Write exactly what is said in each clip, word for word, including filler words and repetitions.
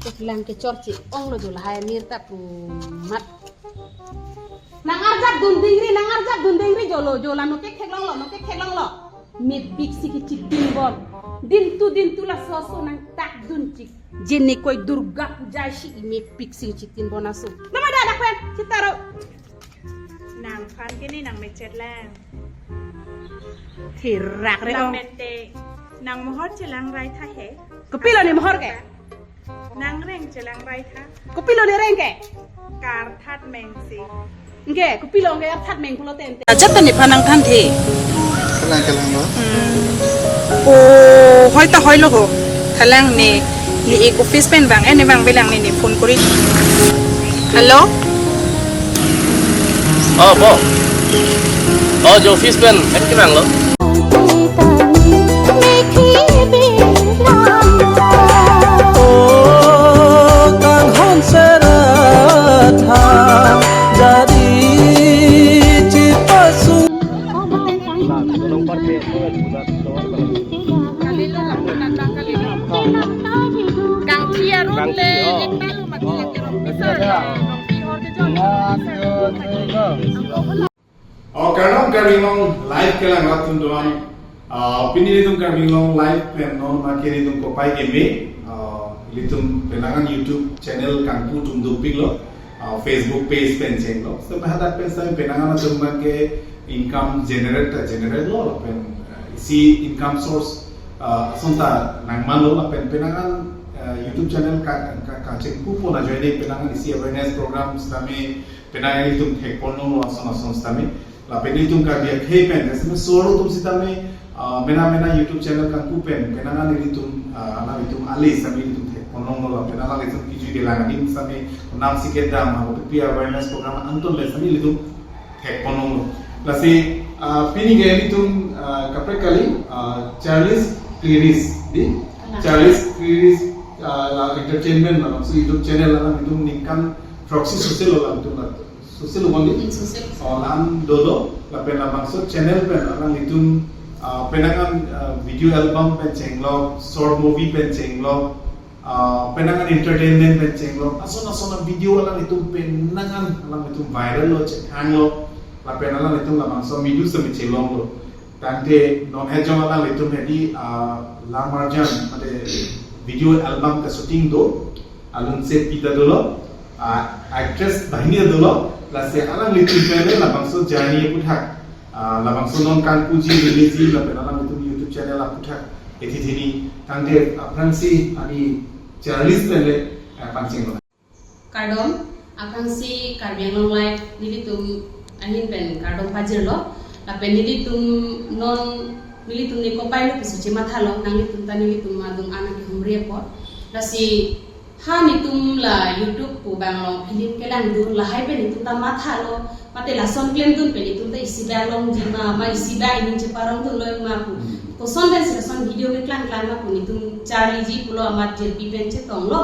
Iklang kechor chi-onglo jo lahai amir ta pu mat. Nang arjap dun dingri, nang arjap dun dingri jo lo, jo la noke theklonglo, noke theklonglo. Mepik si kechitin bon. Dintu dintu laso aso nang tak dun chik. Jeni koi Durga Puja si mepik si kechitin bon aso. Nama da dak pen, chitaro. Nangphan ke ne nang mechet lang. Thirak re ong. Lamente. Nang mohor chelang rai tha he. Kopilo ne mohor ke? Nang reng chelang rai tha. Kopilo ne reng ke? Karthat mengsi. Ke, kopilo ke arthat meng pulo tente. Ajat ta nephan nangthanthe. Kalang kalang lo. Hmm. Oh, hoi ta hoilo ho. Kalang ne, ne ik office pen bang, eh, ne bang belang ne, ne phone kori. Hello? Oh, po. Oh, jo office pen, eh, kevanglo. Oh, kanghon serat ha, jadi chipasung. Kangthia road le, oh, ekta lo mati lagi road pisar. Oh, kardom Karbi Anglong Live kelang rat atum doan. Ah, pini ilitum Karbi Anglong Live pen non ma ke ilitum kopai keme. Ah, ilitum penangan YouTube channel kangpu atum dopiklo. Ah, Facebook page pen chenglo. So, hadak pen sa penangan atum abang ke income generate ta generate lo, pen, ah, isi income source, ah, ason ta nangmanlo lapen penangan, ah, YouTube channel ka, ka, kachengpu pon ajoine penangan isi awareness program sitame penang ilitum thekponlonglo ason ason sitame. Lapen ilitum Karbi akhei pen, sitame solo atum sitame, ah, mena mena YouTube channel kangpu pen, penangan ilitum, ah, alanglitum ale sitame ilitum thekponlonglo lapen alanglitum kejui kelang adim sitame, namsi kedam, ah, kopi awareness program angton le sitame ilitum thekponlonglo. Lasi, ah, pini ke ilitum, ah, kaprek kali, ah, Charlie's Queries, di? Kalang. Charlie's Queries, ah, la entertainment labangso YouTube channel alanglitum ningkan throksi soselo alanglitum la. Soselo kondi? Hmm, soselo. Oh, la-an dolo, lapen labangso channel pen alanglitum, ah, penangan, ah, video album pen chenglok, short movie pen chenglok, ah, penangan entertainment pen chenglok, ason ason avideo alanglitum penangan alanglitum viral lo, chethanglo, lapen alanglitum labangso avideo sitame chelonglo. Tangte non hejong alanglitum hedi, ah, Lamarjan, mate video album kashooting do, alun se pita dolo, ah, actress banghini dolo, lasi alanglitum pen le labangso journey aphuthak, ah, labangso non kangpuji, release ji, lapen alanglitum YouTube channel aphuthak, ethi thini, tangte aphrangsi ani Charlie's pen le, eh, pangchenglo. Kardom, aphrangsi Karbi Anglong Live nelitum ahin pen kardom pajirlo. Lapen nelitum non nelitum ne kopai lo pusi chemathalo, nanglitum ta nelitum adung an akehumri apot. Lasi ha netum la YouTube pu abang along film kelangdun lahai pen netum ta mathalo. Mate lason klemdun pen netum ta isi abang longji ma, ma isi abang aning cheparongdunlo ma pu. Hmm. Koson pensi lason video keklang klang ma pu netum Charlie ji pulo amat jirpi pen chetonglo.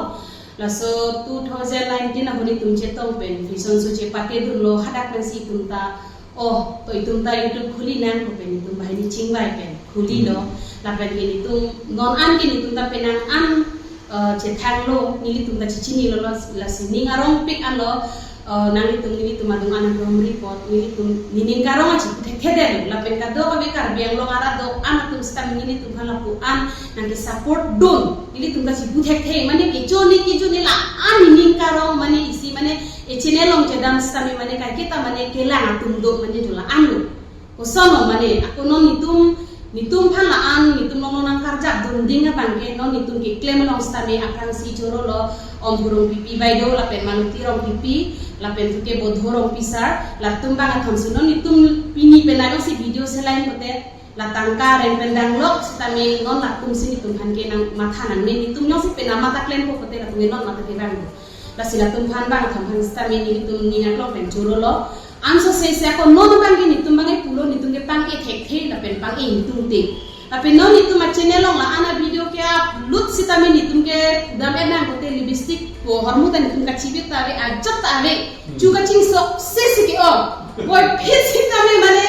Laso two thousand nineteen ahut netum chetong pen fashion show chepatedunlo, hadak pensi itum ta, oh, to itum ta YouTube khuli nangkok pen itum banghini chingvai pen khulilo. Hmm. Lapen ke netum non an ke netum ta penang an, eh, chethanglo, nelitum ta chechinilo, lasi ning arongpik anlo, eh, nanglitum nelitum adung an akehumri apot, nelitum nening karong achipu thekthedetlo, lapen kadokave Karbi Anglong arat do-an atum sitame nelitum aphan lapu an nangkesupport dun. Nelitum ta chipu thekthe, mane kecho ne kecho ne la-an nening karong, mane isi mane e channel along chedam sitame mane kaiketa mane kelang atum do mane jo la-an lo. Koson lo mane ako non netum, netum aphan la-an, netum along non nangkarjapdun ding abang ke non netum keklem along sitame aphrangsi chorolo Om Hurong Pipi bai do lapen Manuti Rongpipi lapen puke Bodho Rongpi sir, latum abang atham si non netum pini penang si video selain pote la tangka reng pen danglok sitame non latum si netum aphan ke nang matha nangne, netum jongsi penang matha klempo pote latum ke non matha kevang. Lasi latum aphan abang atham aphan sitame netum ning aklong pen chorolo. Anso se se ako non abang ke netum abang ke pulo netum ke pang-e thekthe lapen pang-e ingtungte. Lapen non netum a channel along la-an avideo ke-upload sitame netum ke dam-e nang pote lipstick pu ahormu ta netum kachibit ta ave, ajat ta ave. Hmm. Chu kachingsoksi si ke-ong. Boiphit sitame mane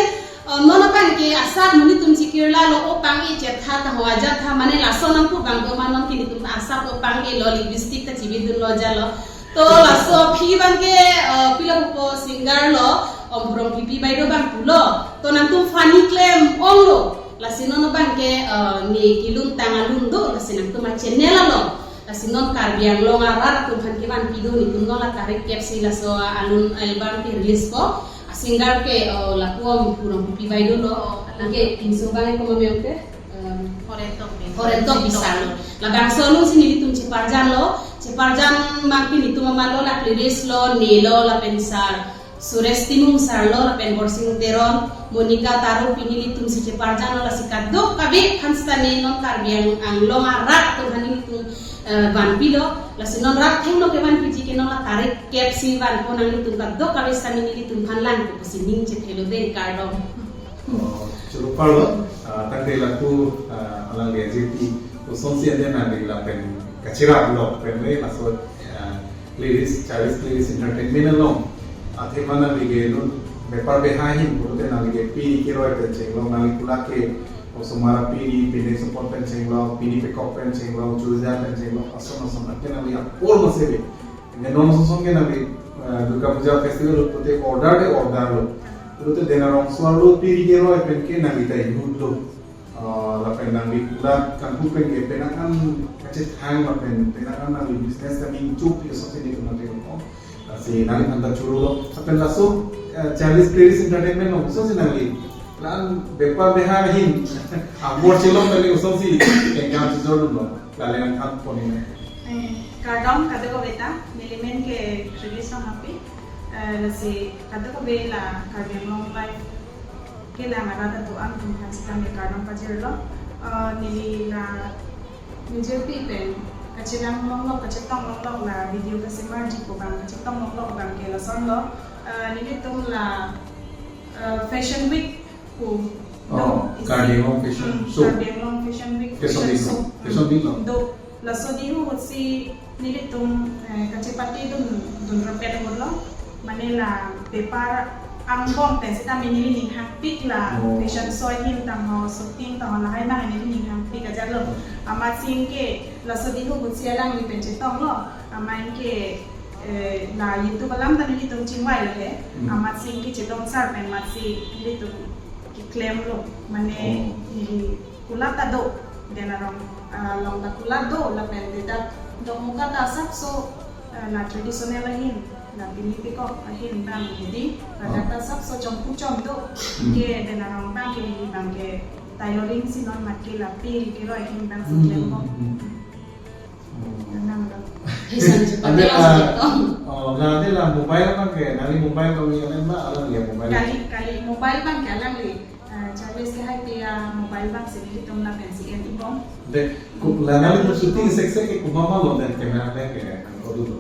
Non abang ke asap nelitum chikirla lo, o pang-e chetha ta ho ajat tha, mane laso nangpu abang do ma, non ke nelitum asap o pang-e lo, lipstick ta chibi dun lo ajat lo. To laso aphi abang ke, eh, pilo pupo, singer lo, Om Purong Pipi Baideo abang pulo. To nangtum funny klem ong lo. Lasi non abang ke, eh, ne kelun tang alun do, lasi nangtum a-channel along. Lasi non Karbi Anglong arat atum aphan kevanpi do, nelitum non la tarik kep si laso alun album ke release po. A-singer ke, eh, lapu Om Purong Pipi Baideo lo. Oh, alam. Anke insung abang ke komat me ong ke? Em, Horentok Bisar. Horentok Bisar lo. Labangso alun si nelitum cheparjan lo. Cheparjan abang ke nelitum amat lo, la Cleris lo, ne lo, lapen sar Suresh Timung sar lo, lapen Borsing Teron, Monica Taro, pini nelitum si cheparjan lo, lasi kadokave aphan seta ne non Karbi Ang-, Anglong arat atum aphan nelitum, eh, vanpi lo, lasi non rat athengno kevanpiji ke non la tarik kep si vanpo, nanglitum kadokave seta nelitum aphan langpo pusi ning chethelo dei, kardom. Oh, choro parlo, ah, tangte lapu, ah, alangli A J P, kosonsi ande nangli lapen kachirap lok pen le, laso, ah, Cleris, Charles Cleris Entertainment along. Athema nangli ke non bepar beha ahin pulote nangli ke piri keroi pen chenglong, nangli kulat ke osomar apiri, pine sopot pen chenglong, pini pekok pen chenglong, churja pen chenglong, ason ason, anke nangli apor masebe. Ne non sosong ke nangli, eh, Durga Puja festival lo pulote order de order lo. Pulote Dena Rongso arlo piri keroi pen ke nangli ta inut lo. Ah, lapen nangli kulat kanghu pen ke penang an kachethang lapen penang an nangli business ta mingchup ke sosini tu mate ko. Lasi nangli aphan ta choro lo. Lapen laso, eh, Charles Cleris Entertainment lo, sosini nangli. Lan bepar beha ahin. Abor chilong pen ke sosini engkam chijor lo. Lale nangthan pon ini. Eh, kardom kadokave ta, neli men ke Cleris Ronghangpi. Eh, lasi kadokave la Karbi Anglong Live kelang arat atum an atum aphan sitame kardom pajirlo. Eh, neli la ningjepi pen kachelang longlok, kachetong longlok, la video kasemarji pu abang kachetong longlok abang ke lason lo. Eh, nelitum la, eh, Fashion Week pu Oh, do isi. Karbi Anglong Fashion Hmm, Show. Karbi Anglong Fashion Week, Fashion Fashion Week, Show. Fashion Week lo. Hmm, do. Laso dei ahut si nelitum, eh, kachepate dun, dun rapet ahut lo. Mane la bepar angbong pen sitame neli ninghangpik la Oh. Fashion show ahin tangho, shooting tangho, lahai abang neli ninghangpik ajat lo. Oh. Amatsi ke laso dei ahut si alangli pen chetong lo. Amat ke, eh, la YouTube alam ta nelitum chingvai lo he. Hmm. Amatsi ke chetong sar pen amatsi nelitum keklem lo. Mane Oh. neli kulat ta do, Dena Rong, ah, along ta kulat do, lapen dedak Dokmoka ta asapso, ah, la traditional ahin, la pini pekok ahin abang hedi, ladak Oh. ta asapso chompu chom do, Hmm. ke Dena Rong abang ke hedi abang ke tailoring si non mat ke la piri keroi ahin abang si Hmm, klem hmm, ko. Hmm. Oh. Nang lo. Hisan si Ante, pati ah, asap ko. Oh, la ante la mobile abang ke, nangli mobile abang ni alam ma, alangli mobile? Kali, kali mobile abang ke alangli. Ah, Charles ke hai tia mobile abang si nelitum lapen si en ibom. De, ku, la nangli tu shooting seksek ke komat ma lo, de camera abang ke angko dolo?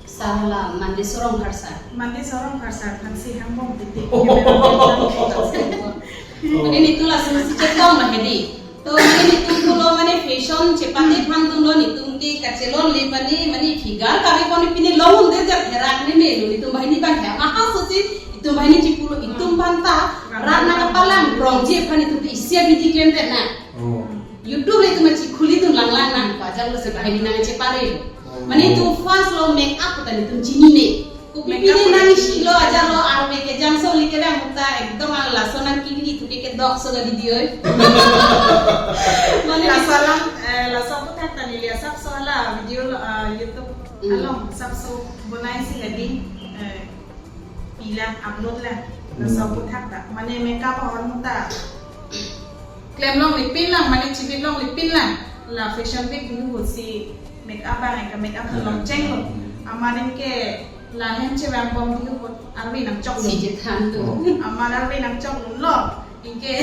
Sar la Mande Sorong Kharsar. Mande Sorong Kharsar aphan si hangbom titi. Camera abang ke. Oh. Mane nelitum lason si chetong ma hedi. To mane nelitum pulo mane fashion chepate aphan dunlo, nelitum ke kachelonle mane, mane figure kave pon pine long un-e jat herak ne melo, nelitum banghini abang he. Maha sosi nelitum banghini chipulo, itum aphan ta rat nangpalang prongji aphan nelitum ke isi abidi klemdet na. Oh. YouTube le itum chikhuli dun langlang nang, ajat lo si banghini nangchepare. Oh. Mane itum first lo make up ta nelitum chinine. Kopi pine nang isi lo ajat lo, arve kejang so like abang ta ekdom ang laso nang kili tu ke kedok so ga video. Mane laso alam, eh, laso aphuthak ta neli asapso la video lo, eh, YouTube Hmm. along asapso bonai si hedi, eh, pilang upload lang. Laso Hmm. aphuthak ta. Mane make up ahormu ta klem longle pinlang, mane chibit longle pinlang. La Fashion Week dei ahut si make up abang, eka make up Hmm. long chenglo. Hmm. Amat ke lahem chevang bom dei ahut arve nangchoklo. Si chethan tu. Oh. Amat arve nangchoklo. Anke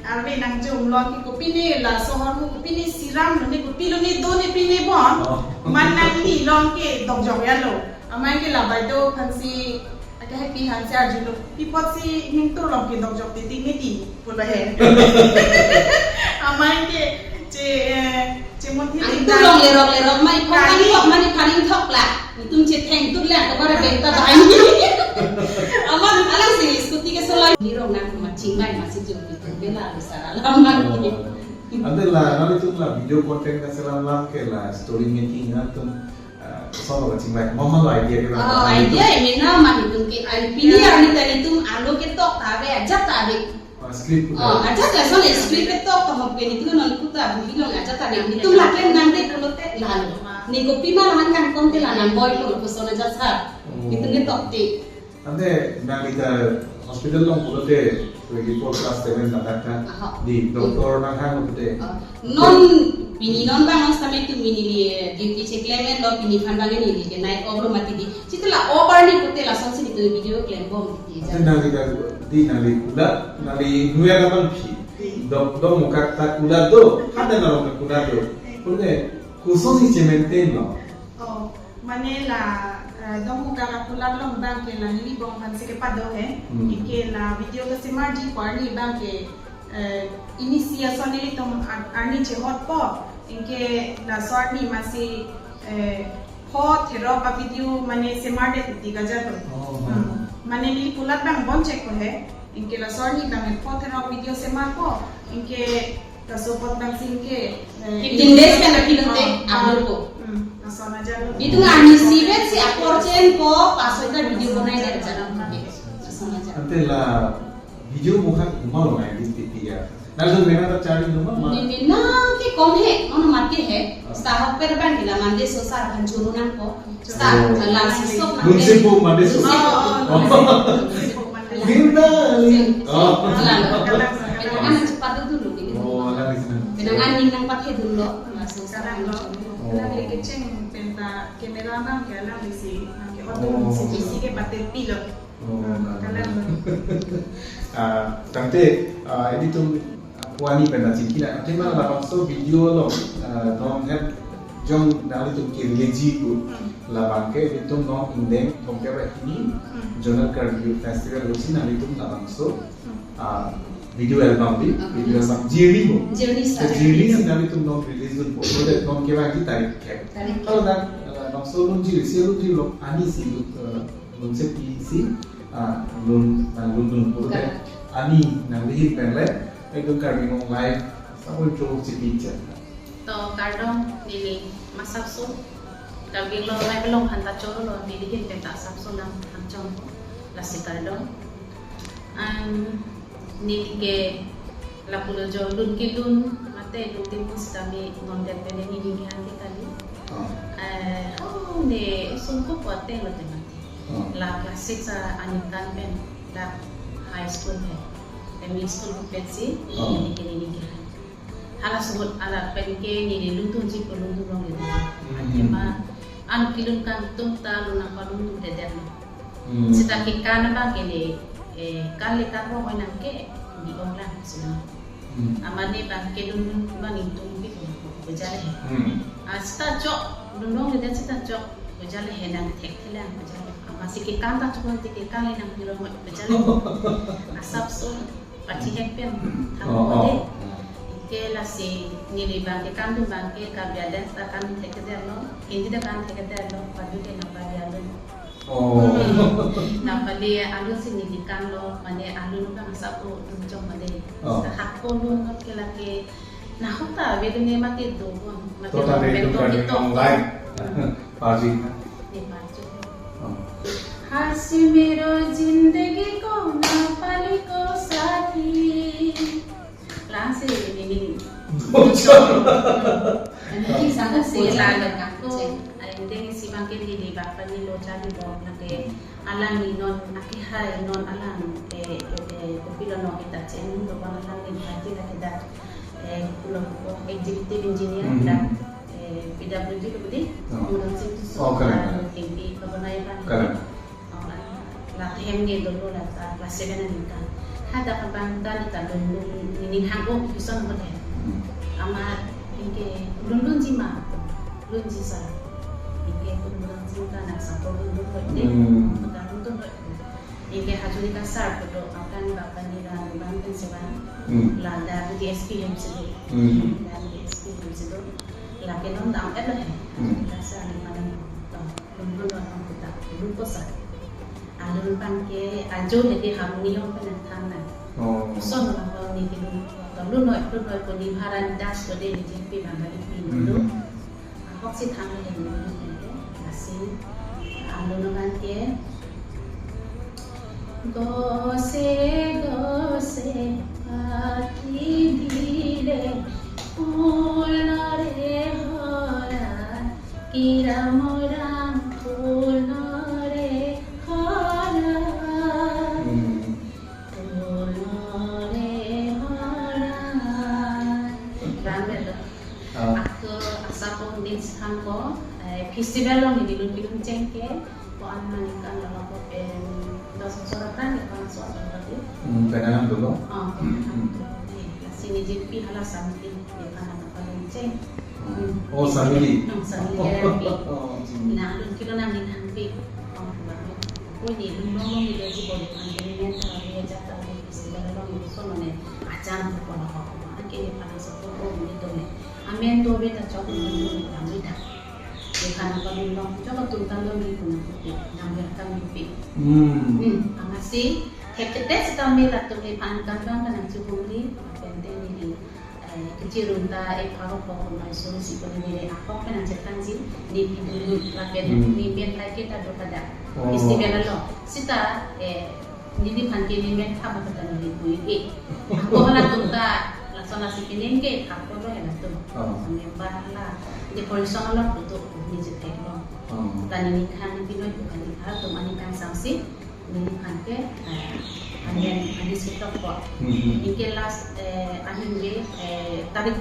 arve nangjumlo ke kopine laso ahormu kopine serum lo ne, kopi lo ne, do ne pine bon. Oh. Amat nangni long ke dokjok ya lo. Amat ke la Baideo aphan si, ake hai pi aphan si arjulo. Pi apot si ning tur long ke dokjok titi ne dei pulo he. Amat ke che, eh, Chemunthi Ang dingdang. Tulong lerok lerok mai, kali. Phaning thok mani phaning thok la. Nelitum chetheng tut le, kabar bengta bahai. Amat alang si scooty ke Lirong nang ma chingvai ma si jumpi tu bela besar alam lagi. Oh. Ante la, nanglitum la video content kaselam alam ke la story making atum, ah, koson lo kachingvai. Mama lo idea ke la. Oh, idea ya mina ma itum ke, ai pini arni ta itum alo ketok ta ave, ajat ta ave. Ah, script. Oh, ajat lason script ketok ta hop ke itum non kuta buhi long ajat ta ave. Itum laklem nangde pulote lalo. Ne kopima lahan kangkong te la nangboi lo koson ajat sar. Oh. Itum ketok te. Ante nangli ta hospital along pulote twenty-four plus seven ladak ta. Aha. Di doctor nanghang pulote. Ah, non pini non bang ang sampai tu mini li, eh, duty check lem lo pini phan bang ini li ke night off lo mati di. Sita la off arni pulote lasonsi itum video klembom di. Ante nangli ta di nangli kulat, nangli nuya kapan phi. Dong, dong mukak ta kulat do, kata na rong kulat do. Pulote kosonsi che-maintain lo. Oh, mane la, eh, dong mukak akulat along bang ke la neli bong aphan si kepado he. Hmm. Anke la video kesemarji pu arni bang ke, eh, initiation nelitum ar-, arni chehotpo. Anke laso arni masi, eh, pho therok a video mane semardet ti kajatlo. Oh, hmm. Mane neli kulat bang bon chekpo he. Anke laso arni bang pho therok video semarpo. Anke laso apot bang si anke, eh, fifteen days kan lagi lote, ah, upload po. Hmm, laso ajat lo. Itum arni si vet si apor chen po, paso ta video bonai dia jalan ke. Laso ajat. Ante la video mukha kuma lo nai di tipi ya. Nang mena ta charli lo ma? Di mena ke kom he, ono mati he. Ah. Sahok per bang la mande so sar kan churu nangpo. Sa, oh. Alam sisok mate. Lunsi po mate so. Oh, oh, oh, oh. Lunsi po mate. Linda, Lin-, oh. Alam. Penang an cepat dulu gitu. Oh, alam di sana. Penang an ning nang pakai dulu. Langsung sekarang lo. Oh. Alam lagi ceng penta kamera bang ke alam isi. Nang ke auto, oh, isi, isi ke pakai pilot. Oh, hmm, kalang. Ah, tangte, ah, itum, ah, puani pen na chingki na. Ante ma labangso video lo, ah, non het jong nanglitum ke release pu. Hmm. Labang ke itum non ingdeng thomkep ra hini, hmm, Zonal Karbi Youth Festival lo si nanglitum labangso, hmm, ah, video album di, okay, video album Journey mo. Journey, so, sir. Journey si nanglitum non release dun po. So that non kevangji tarik kep. Tarik kep. Kalau na, ah, labangso lunji, si lunji lo ani si, ah, lunsepi si, ah, lun, ah, lun dun pulote. Ka. Ani nangli ahin pen le, ekdom Karbi Anglong Live, sabun choro si picture. To kardom neli masapso, Karbi Anglong Live along aphan ta choro lo, neli ahin pen ta sapso nang thang chong, lasi kardom. An neli ke lapulo jo lun kelun, mate lun timu sitame non det pen neli ke hang ke kali. Oh. Eh, oh, ne usung ko kuate lo te mate. Oh. La class six a aningkan pen, la high school pen, M E school pen si, oh, neli ke neli ke hang. Hala suhut ala pen ke neli lun dunji pu lun dun longledet. Hmm. Anke ma, an kelun kangtung ta lun nangpalun dundedet lo. Hmm. Sita kekan abang ke ne, eh, kan le kan rong oi nang ke, bi ong lang sila. Hmm. Amane bang kelun bang ingtung bi ko, ko jale he. Hmm. Ah, sita chok, lun longledet sita chok, ko jale he nang thek thilang ko jale. Ama si kekan ta chok, si kekan le nang hirong ko jale. Asapso. Pachihek pen, oh, thang, oh, ko de. Anke lasi neli bang ke kan dun bang ke Karbi a-dance ta kan thekthedet lo, Hindi ta kan thekthedet lo, padu ke Nepali alun. Oh. Hmm. Nepali alun si neli kan lo, mane alun bang asap ko dun chong mane. Oh. Sa hako lun lo ke lake, nahok ta video ne mati do bon, mati to ta do video pen to Karbi kitok. Anglong Live. Parji. Nepal jo. Oh. Has mero zindagi ko Nepali ko sathi. Lang si neli. Ani ki sana si lang ko. Ani deng si bang ke neli bang pani lo chari lo nake alang ni non aki hai non alang, eh, eh, eh, kopilo no kita chen do kon alang ni hai ti lake da. Eh, pulo ko executive engineer, hmm, da, eh, P W D lo budi, oh, Umrangso tu, oh, correct, so, correct. Tingki kabonai pan. Correct. Oh, la, la hem ke dolo la ta class seven aningkan. Hadak abang ta ni ta lun lun ni ning hang o tuition ko de. Hmm. Ama ingke lun lun ji ma, lun ji sa. Ingke lun lun ji ka nak sa ko lun lun ko de. Hmm. Ka lun lun ko. Ingke hajuri kasar pulo akan bapani la bang pen sewa. Hmm. La da D S P hem sedu. Hmm. La D S P hem sedu. Lake non dam et lo he. Hmm. Kasar ni mana to. Lun lun lo kita. Lun kosa. Alun abang ke ajo hedi harmonium pen nangthangnang. Oh. Son abang neli kelun. Lun noi, lun noi ko ni Bharat Das ko de ni jingpi bang kali pi Hmm. dulu. Ahok si thang le ni lun ke. Lasi alun abang ke. Gose gose paki dire pulnore hora, kiram ram pulnore hora. Hmm. Pulnore hora. Ran betul. Ah. Ako asapon din sangko, eh, festival along neli lun kelun cheng ke, ko-an aningkan lo ko pen dos bosor aphrang ke ko-an so asap tadi. Hmm, penang dulu. Oh, Hmm. Lasi neli jingpi hala something, ya kan apa lun cheng. Hmm. Oh, family. Hmm, family therapy. Oh, hmm. Nang lun kelun nang ni nangpi. Oh, baru. Oh, ni lun long long ni gaji bol kan ni men ta ni ja ta ni festival along ni so ne ajan ko na ko. Anke ni pada so ko ni to ne. Amen do beta chok ni ta beta. Ye kan apa lun long chok tum kan long ni kuna ko. Nang ber kan ni pi. Hmm. Hmm, angasi. Hekete sita me latum ni pan kan kan kan chu bumli. Pente ni di. Eh, kechirun ta, eh, pharo ko, ko mai suri si ko ni neli ahok pen nangchethanji, ni pi dulu lapen Hmm. ni pen thai ke ta do kada. Oh. Festival along. Sita, eh, neli phan ke ni men thap kata neli pui ke. Ako halatum ta, lason lasi pining ke, thap ko do halatum. Oh. Member hala. Decoration along tutu, ni jethek lo. Oh. Ta neli khan ni pinoi ko kan ni halatum aningkan samsi. Neli phan ke, eh, amen, amen si tok ko. Hmm. Anke last, eh, aning ke, eh, tarik.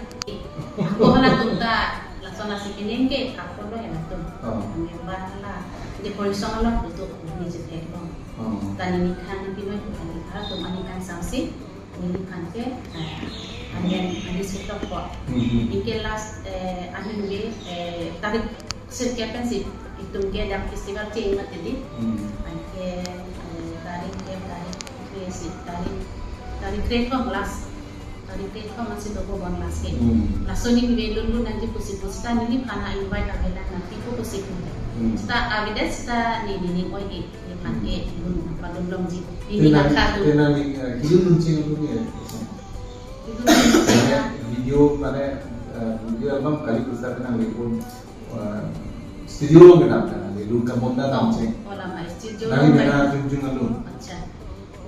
Ako halatum ta, lason lasi pining ke, ako lo halatum. Oh. Member hala. Decoration along tutu, ni jethek lo. Oh. Ta neli khan ni pinoi ko kan ni halatum aningkan samsi. Neli phan ke, eh, amen, amen si tok ko. Hmm. Anke last, eh, aning ke, eh, tarik sirkep pensi itum ke dak festival cheng mati di. Hmm. Anke, eh, tarik ke, tarik ke si, tarik, tarik kre thom last. Tarik kre thom si do ko bon last ke. Hmm. Laso ni ve lun lun nangji pusi pusi ta neli phan a invite avelang nangpi ko pusi ko. Hmm. Sita avedet sita ni ni ni oi e. Ni phan ke lun apa lun longji. Ni ni Tena, nangkha tu. Tena ni, eh, kelun lun cheng lun ni, eh, Kelun lun cheng. Mane video, mane, eh, video album kali kusa tena lipun, eh, studio along kedam tena, lun kamonda dam cheng. Oh, lama studio Nang along mena kai. Jungjung alun. Acha.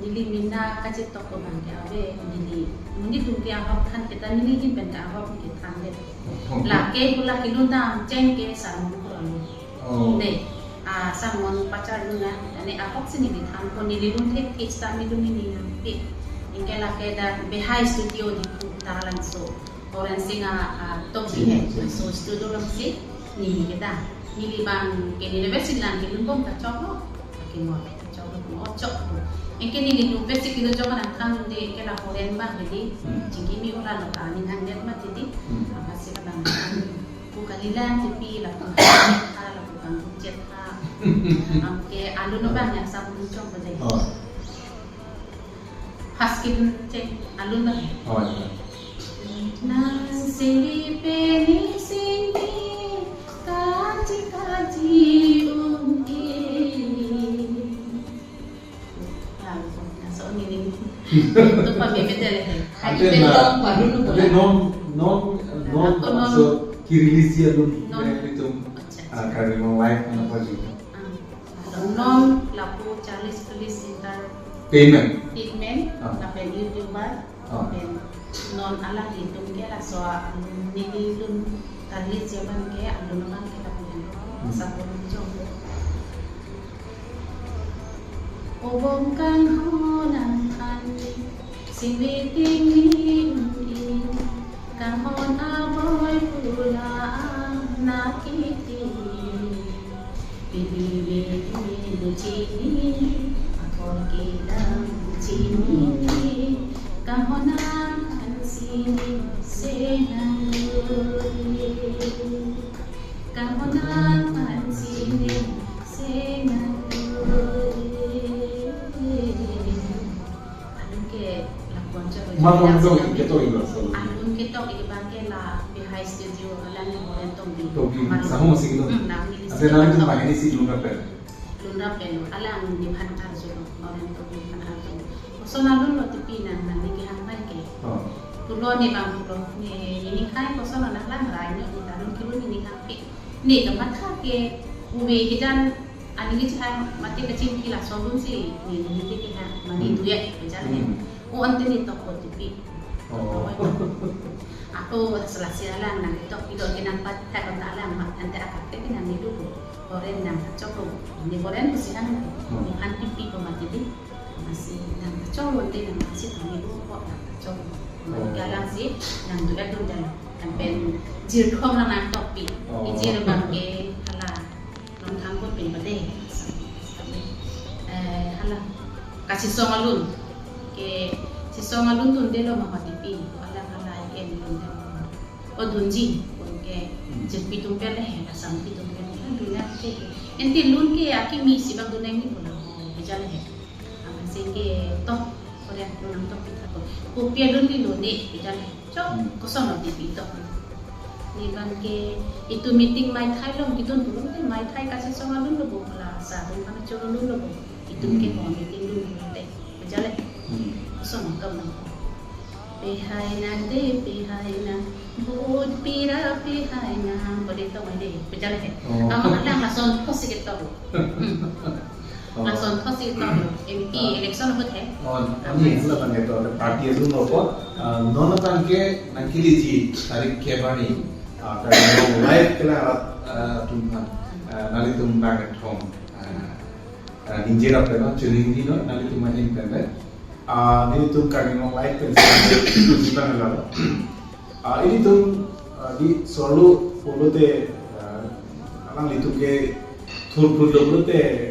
Neli mena kachetok ko bang ke ave, neli monit atum ke ahok than ke ta neli ahin pen ta ahok ke than de. Oh. Lake pu lake lun dam cheng ke sarmon ko alun. Oh. Ne, ah, sarmon pacharlun na, ne ahok si neli than ko neli lun thekthek sita neli lun neli nangpi. Anke lake dak Behai Studio Diphu ta langso. Oren Singh a, a, tok si he. Hmm. So studio alongsi neli kedam. Neli bang ke neli besi lang kelun bom ta chok lo. Ke mo ta chok lo, mo chok lo. Anke neli lun besi kelun chok nangkhan de ke la Oren bang di. Hmm. Chingki mi ula lo ta ni hang det mati di. Hmm. Apa si la bang. Pu kalilang tipi la pu chet ha, la pu kang chet ha. Anke alun abang ya sab lun chok bajai. Oh. Has kelun cheng alun abang. Oh, ya. Nang singgi peni singgi kaji kaji um e. Ya, so ni ni. To pa bebe dele he. Ante Ante na, long pa lulu ante bola. Non, non, non, Ako non. So, ki release dia dun, Non. Itum, Acha, ah, acha. Karbi Anglong Live, ano pa juga. Ah, non lapu Charlie's Police Entertainment. Entertainment, Ah. Lapen YouTuber, Ah. Lapen non alanglitum ke laso, um, neli lun Charlie's Japan ke, alun abang ke lapu Hmm. Sa pon jong. Obom kanghon nangkhan, singveting ni un-e, kanghon aboi pu la-an nangkiti. Pini me me chini, akor kedam chini, kanghon nangkhan sini senang. Kamonang pansine senang. Alun ke lapuan chok. Ma kong dong ketok iba solo. Alun ketok iba ke la Behai Studio alangli bolen tongbi. Tongbi, Malu. Samo masih gitu. Hmm, nang ini Ante sih. Nang itu mahini si lun rapper. Lun rap pen alang nephan arjulo, Horen Tokbi nephan arjulo. Koson alun lo Tipi nang, nangli kehang bai ke. Oh. Pulo ne bang pulo, ne, ne ning kai koson lo nang lang rai ne, ne ta lun kelun ne ning hangpik. Ne kamatha ke, uve kejan, aning kechihang mate kachingki laso alun si, ne, ne, ne kehang, mane Hmm. duet kejan ne. Hmm. O ante ne tok lo Tipi. Oh. Ako, sela si alang nangketok pilo ke nangpatha konta alang mak ante akap ke nang nidu ko. Horen nang kachok lo. Ne Horen pusi hang. Hmm. Nephan Tipi ko mati di. Masi nang kachok lo ante nang masi tang nidu ko nang kachok lo. Oh. Mati alang si nang duet dun dan. Nang pen jirkhom lang nangtokpi. Oh. Ijir bang ke hala. Nonthang ko pen bade. Eh, hala. Kasisong alun. Ke, sisong alun dunde lo ma Tipi. Hala hala em lun de. O dunji, kun ke, Hmm. jirpi atum pen le, Assam pi atum pen le, dun lang ke. Enti lun ke, akimi si bang dun nangji pulo, o, kejan le. Amatsi ke, to, Horen lun nangtokpi tha ko. Kopi alun ni lo ne, kejan le. Chok, Hmm. koson lo Tipi tok. Ne bang ke itum meeting maithai along kedun pulo te maithai kasisong alun lo bo la sa dun kana choro alun lo bo. Itum ke Hmm. mo meeting dun pulo te. Kejan le. Hmm. Koson lo tok nang. Pehai nang de, pehai nang. Vote pira pehai nang. Bode tok de. Kejan le. Oh. Ama alang lason thotsi ketok. Hmm. Oh. Lason thotsi ketok. M P Ah. election ahut he. Oh, ani hala bang ke to, party alun lo ko, ah, non bang ke nangkeleji tarik kep arni, ah, Karbi Anglong Live kelang arat, ah, atum aphan, ah, nanglitum bang kethom, ah, ah, ningje rap pen, choningri non, nanglitum ahin pen, ah, nelitum Karbi Anglong Live pen, si bang lo. Ah, ilitum, ah, di solo pulote, ah, alanglitum ke thurphun lo pulote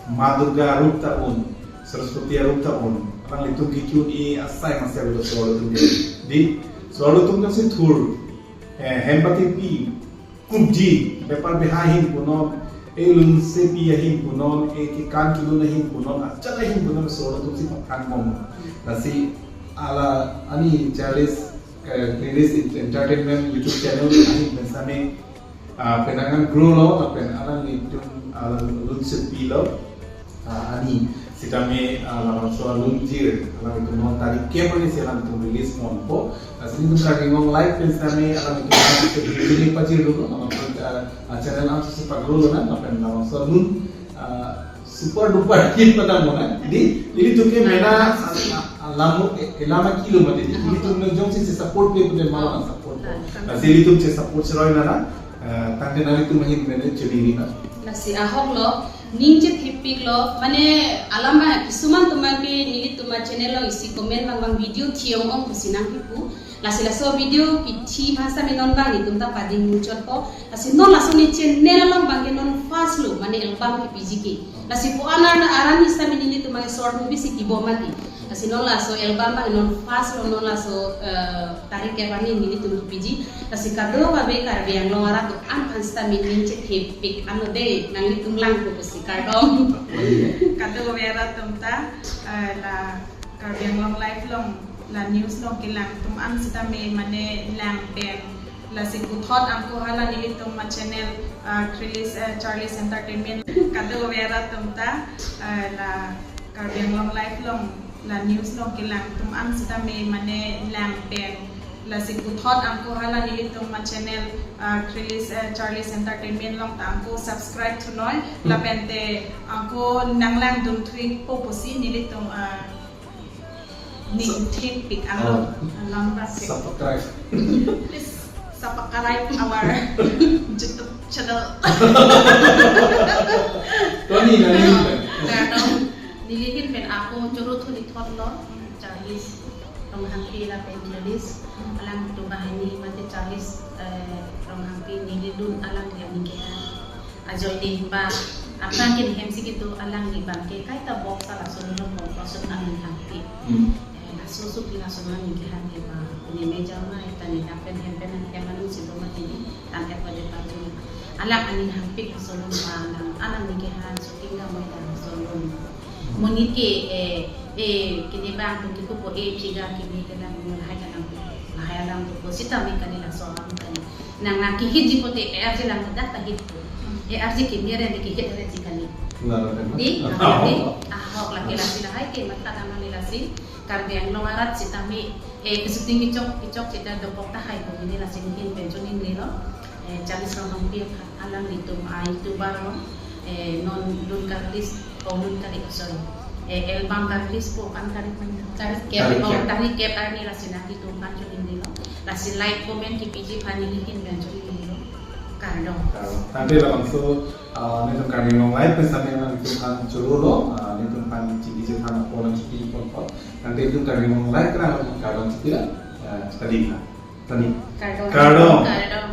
Ma Durga arup ta un, Saraswati arup ta un, alanglitum ke ki-un-e asai masai lo solo atum ke. Di solo atum ke si thur, eh, hem bati pi, kupji, bepar behai ahin punon, e lunsepi ahin punon, e kekan kelun ahin punon, ajat ahin punon solo atum si pathan bom. Lasi hala ani Charlie's, eh, Playlist Entertainment YouTube channel ahin pen sitame, ah, penang an grow lo, lapen alanglitum, ah, lunsepi lo. Ah, ani sitame, ah, labangso alun jir, alanglitum non tarik kep arni si alanglitum release ponpo. Ah, si nelitum Karbi Anglong Live pen sitame, alanglitum non pajir dolo, alanglitum, ah, ah, channel an si pagro lo na, lapen labangso alun, ah, super duper hit padam lo na. Di, nelitum ke mena, ah, ah, ah, lamu, eh, eh, lama kilo mati. Nelitum non jongsi si support pe pute malam support po. Ah, si nelitum si support seroi na na, ah, tangte nanglitum ahin mene choningri na. Lasi ahok lo, ning chethepik lo, mane alam ba kisuman atum ke nelitum a channel along isi comment bang bang video thi ong ong pusi nangkipu. Lasi laso video kithi masa me non bang nelitum ta pading muchot po. Lasi non laso ne channel along bang ke non first lo, mane album kipiji ke. Lasi po anar na aran ni sitame nelitum bang short movie si kibom mati. Lasi non laso album bang non first lo, non laso, eh, tarik kep arni nelitum kipiji. Lasi kadokave Karbi Anglong arat atum aphan sitame ning chethepik ano de, nanglitum lang pusi kardom. Kadokave arat atum ta, eh, la Karbi Anglong Live along, la news along kelang atum an sitame mane lang pen. Lasi puthot angko hala nelitum a channel, ah, Charlie's, eh, Charlie's Entertainment. Kadokave arat atum ta, eh, la Karbi Anglong Live along, la news along kelang atum an sitame mane lang pen. Lasi puthot angko hala nelitum a channel, ah, Charlie's, eh, Charlie's Entertainment along ta angko subscribe thunoi. Hmm. Lapen te angko nanglangdun thuipo pusi nelitum, ah, ning thepik alo. Oh. Alam ba se. Subscribe. Please subscribe our YouTube channel. Tony, nangli. Ah, kardom. Neli ahin pen ako choro thuli thot lo, Charlie's Ronghangpi lapen Charlie's, alangtum banghini mate Charlie's, eh, Ronghangpi neli lun alangli aning kehang. Ajoine ba, aphrang ke hem si kedo alangli bang ke kaita box ala solo lo box ason aning hangpi. Hmm. Eh, laso supi laso aning kehang ke ba, ne meja ma eta ne lapen hem pen hem anung si do mati ne, tangte pada pajun. Alang aning hangpi solo ba, alang aning kehang shooting ga mo eta solo. Monit ke, eh, eh, kene bang atum kekopo, eh, chiga kene kelang mo lahai kelang, lahai alam kekopo sitame kali laso alam kali. Nang nang kehitji pote, eh, arje lang dak ta hitpo. Eh, arje keme ren kehit ren ji kali. Di, ahok, di, ahok lake lasi lahai ke matha damali lasi. Karbi Anglong arat sitame, eh, kesiting kechok, kechok sita dokok tahai ko ini lasi nelihin pen choningri lo. Eh, Charles Ronghangpi aphan alanglitum a-YouTuber lo. Eh, non lun ka-release, oh, lun ka-release, sorry. Eh, album ka-release po, pen ka-release, tarik kep, tarik oh, kep. Tarik kep arni lasi nanglitum pen choningri lo. Lasi like, comment kepiji aphan nelihin pen choningri lo. Kardom. Kardom. Tangte labangso, ah, netum Karbi Anglong Live pen sitame nangtum aphan choro lo, ah, netum aphan chingki chethan apor nangchingki pon pon. Tangte netum Karbi Anglong Live kelang kardom chitila, ah, tadi ha. Tadi. Kardom. Kardom. Kardom.